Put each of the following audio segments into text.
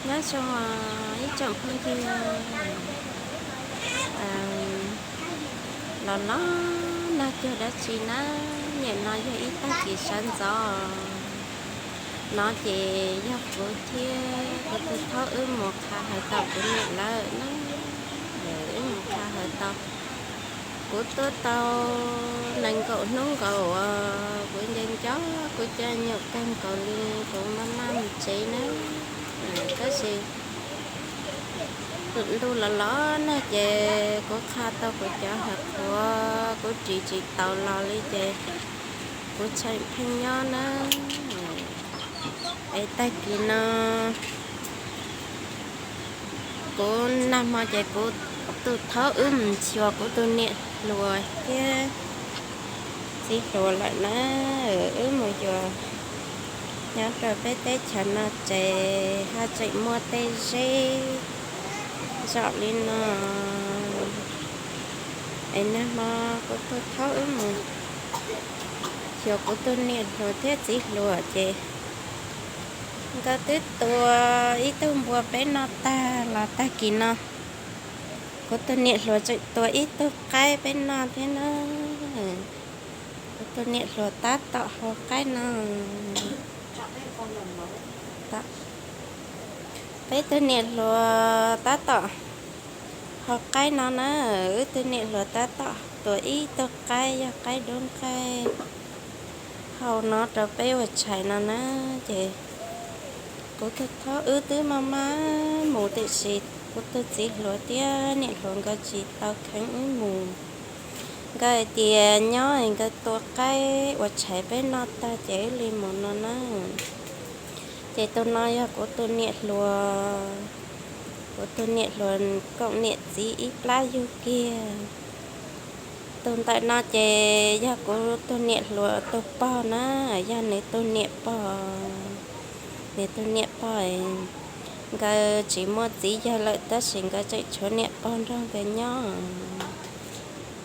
Nyob zoo ib tsoom phooj ywg, los los nag cuag dab tsi na. Nim no yog ib tag kis sawv ntxov no ces yog kuv thiab kuv tus thaub wb mus qha hawv tau kuv niam lawm na. Wb mus qha hawv tau, kuv tuaj tau nees nkaum hnub nkaus uas kuv nco nco kuv cov nyuam kawg nkaus li, kuv maj maj mus tsev na. Tab sis ntuj los los nag ces kuv qha tau kuv cov hawv qhuav kuv ris tsis taus los li ces kuv tseem pheej nyob na. Es tag kis no kuv nag hmo ces kuv tus thaub wb mus xyuas kuv tus niam hluas thiab txiv hluas lawm na. Wb mus xyuas nyob rau peb teb chaws no ces haj tseem muaj tej zeb zom li no. Es nag hmo kuv tus thaub wb mus xyuas kuv tus niam hluas thiab txiv hluas ces nkawd twb tua ib tug npua peb noj tag los tag kis no kuv tus niam hluas tseem tua ib tug qaib peb noj thiab na. Kuv tus niam hluas tab tom hau qaib no. Peb tus niam hluas tab tom hau qaib no na. Wb tus niam hluas tab tom tua ib tug qaib, yog qaib dub nqaij hau no rau peb ua tshais no na. Ces kuv tus thaub wb twb maj maj mus tiam sis kuv tus txiv hluas thiab niam hluas nkawd tsis tau kheev wb mus. Nkawd hais tias nyob es nkawd tua qaib ua tshais peb noj tag ces wb li mus no na. Ces tus no yog kuv tus niam hluas, kuv tus niam hluas koom niam txiv ib plab yug kiag. Tus ntawm no ces yog kuv tus niam hluas tus pog na, yog nws tus niam pog. Nws tus niam pog, nkawd tsis muaj txiv yawg lawm tab sis nkawd tseem tshuav niam pog nrog nkawd nyob.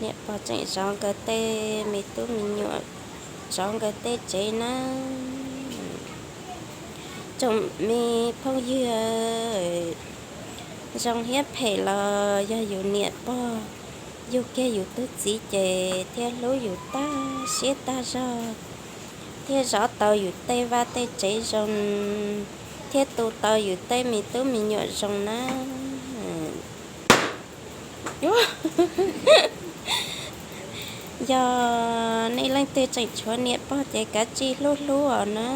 Niam pog tseem zov nkawd tej me tub me nyuam, zov nkawd tej tsev na. Tsoom me phooj ywg, zoo thiab phem los yog yus niam pog yug kiag yus tus txiv ces thiaj hlub yus tag siab tag zog, thiaj zov tau yus tej vaj tej tsev zoo, thiaj tu tau yus tej me tub me nyuam zoo na. Yog nej leej twg tseem tshuav niam pog ces kav tsij hlub hlub os na.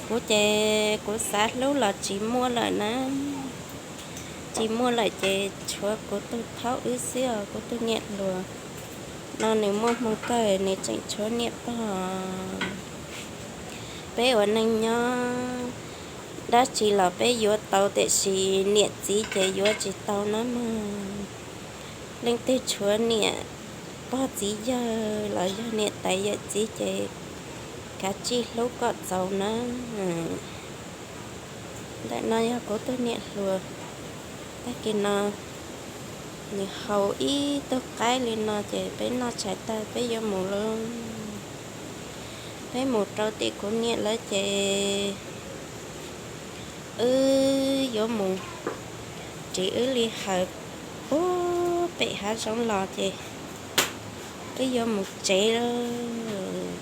Kuv ces kuv xav hlub los tsis muaj lawm na. Tsis muaj lawm ces tshuav kuv tus thaub wb xwb os, kuv tus niam hluas no nws muaj hmoo kawg nws tseem tshuav niam pog. Peb ua neej nyob dab tsi los peb yuav tau tiam sis niam txiv ces yuav tsis tau na mog. Leej twg tshuav niam pog txiv yawg los yog niam tais yawm txiv ces kav tsij hlub kom txaus na. Ntawm no yog kuv tus niam hluas, tag kis no nws hau ib tug qaib li no ces peb noj tshais tag peb yuav mus lauj. Peb mus rau tim kuv niam lawv ces wb yuav mus ris wb li hawm puag pem hav zoov los ces wb yuav mus tsev lauj.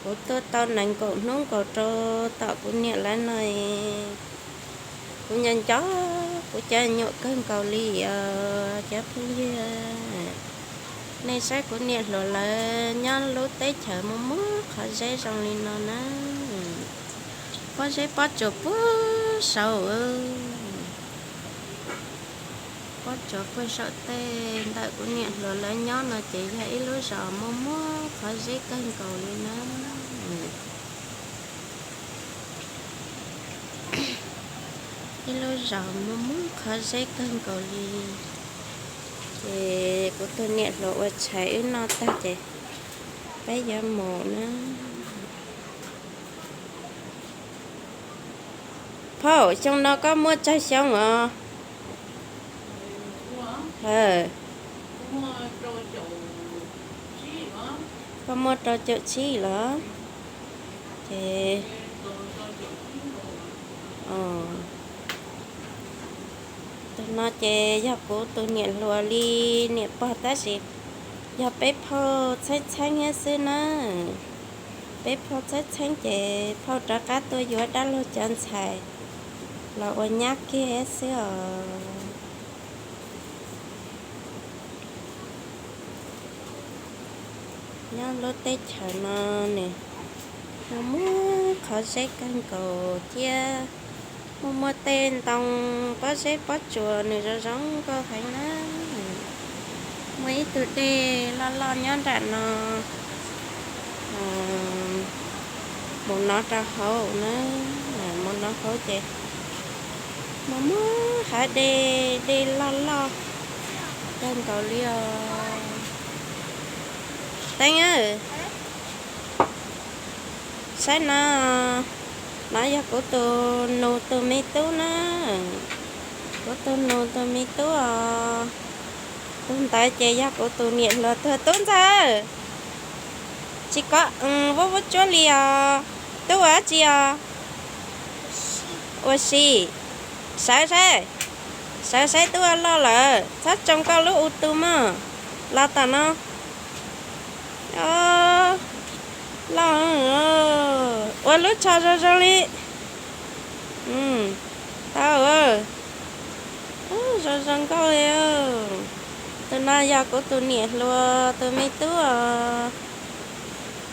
Kuv tuaj tau nees nkaum hnub nkaus rau tom kuv niam lawv no, kuv nco nco kuv cov nyuam kawg nkaus li os cov phooj ywg. Nej saib kuv niam hluas lawv nyob lub teb chaws muaj muaj qhov zeb zoo li no na. Pob zeb pob tsuas puag saud, pob tsuas puag saum tej ntawm kuv niam hluas lawv nyob no ces yog ib lub zos muaj muaj qhov zeb kawg nkaus li na. Ib lub zos muaj muaj qhov zeb kawg nkaus li. Ces kuv tus niam hluas ua tshais wb noj tag ces peb yuav mus na. Phauj, xyoo no koj muaj tsawg xyoo os? Koj muaj rau caum tsib los? Ces Tus no ces yog kuv tus niam hluas li niam pog tab sis yog peb phauj txheeb txheeb thiab xwb na. Peb phauj txheeb txheeb ces phauj rov qab tuaj yuav dab laug cov ntxhais los ua nyab kiag xwb os. Nyob lub teb chaws no nws muaj muaj qhov zeb kawg nkaus thiab muaj muaj tej ntoo pob zeb pob tsuas nws zoo zoo nkauj heev na. Muaj ib tug dej loj loj nyob nram no mus no rau hauv na, mus no hauv ces muaj muaj hav dej, dej loj loj kawg nkaus li os. Teeb, saib no, no yog kuv tus nus tus me tub na. Kuv tus nus tus me tub os. Tus ntawd ces yog kuv tus niam hluas tuag. Tub Ntxawg, tsis kov vuab vuab tsuab li os. Tub ua dab tsi os? Ua si. Sawv saib, sawv saib tub ua loj lawm, txhob tsoo koj lub u tu mog. Los tom no. Loj, ua lub tsho zoo zoo li. Tau, zoo zoo nkauj li. Tus no yog kuv tus niam hluas tus me tub os.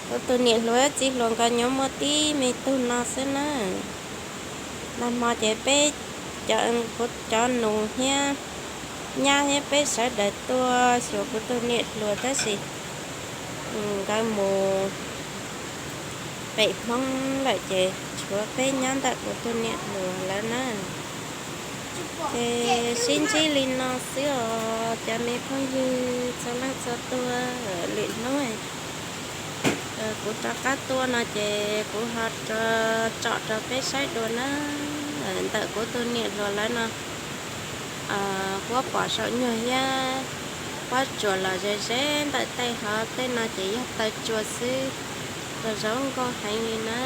Kuv tus niam hluas txiv hluas nkawd nyob muaj tib me tug no xwb na. Nag hmo ces peb cov, kuv cov nus thiab nyab thiab peb sawv daws tuaj xyuas kuv tus niam hluas tab sis nkawd mus pem Hmoob lawm ces tshuav peb nyob ntawm kuv tus niam hluas lawv na. Ces sib ntsib li no xwb os cov me phooj ywg txhua leej txhua tus. Lwm hnub kuv rov qab tuaj no ces kuv ho tsom rau peb saib dua na. Ntawm kuv tus niam hluas lawv no, kuv pom saum nyuag hiab pob tsuas los ze ze ntawm tej hov tej no ces yog taw tsua xwb, los zoo nkauj heev li na.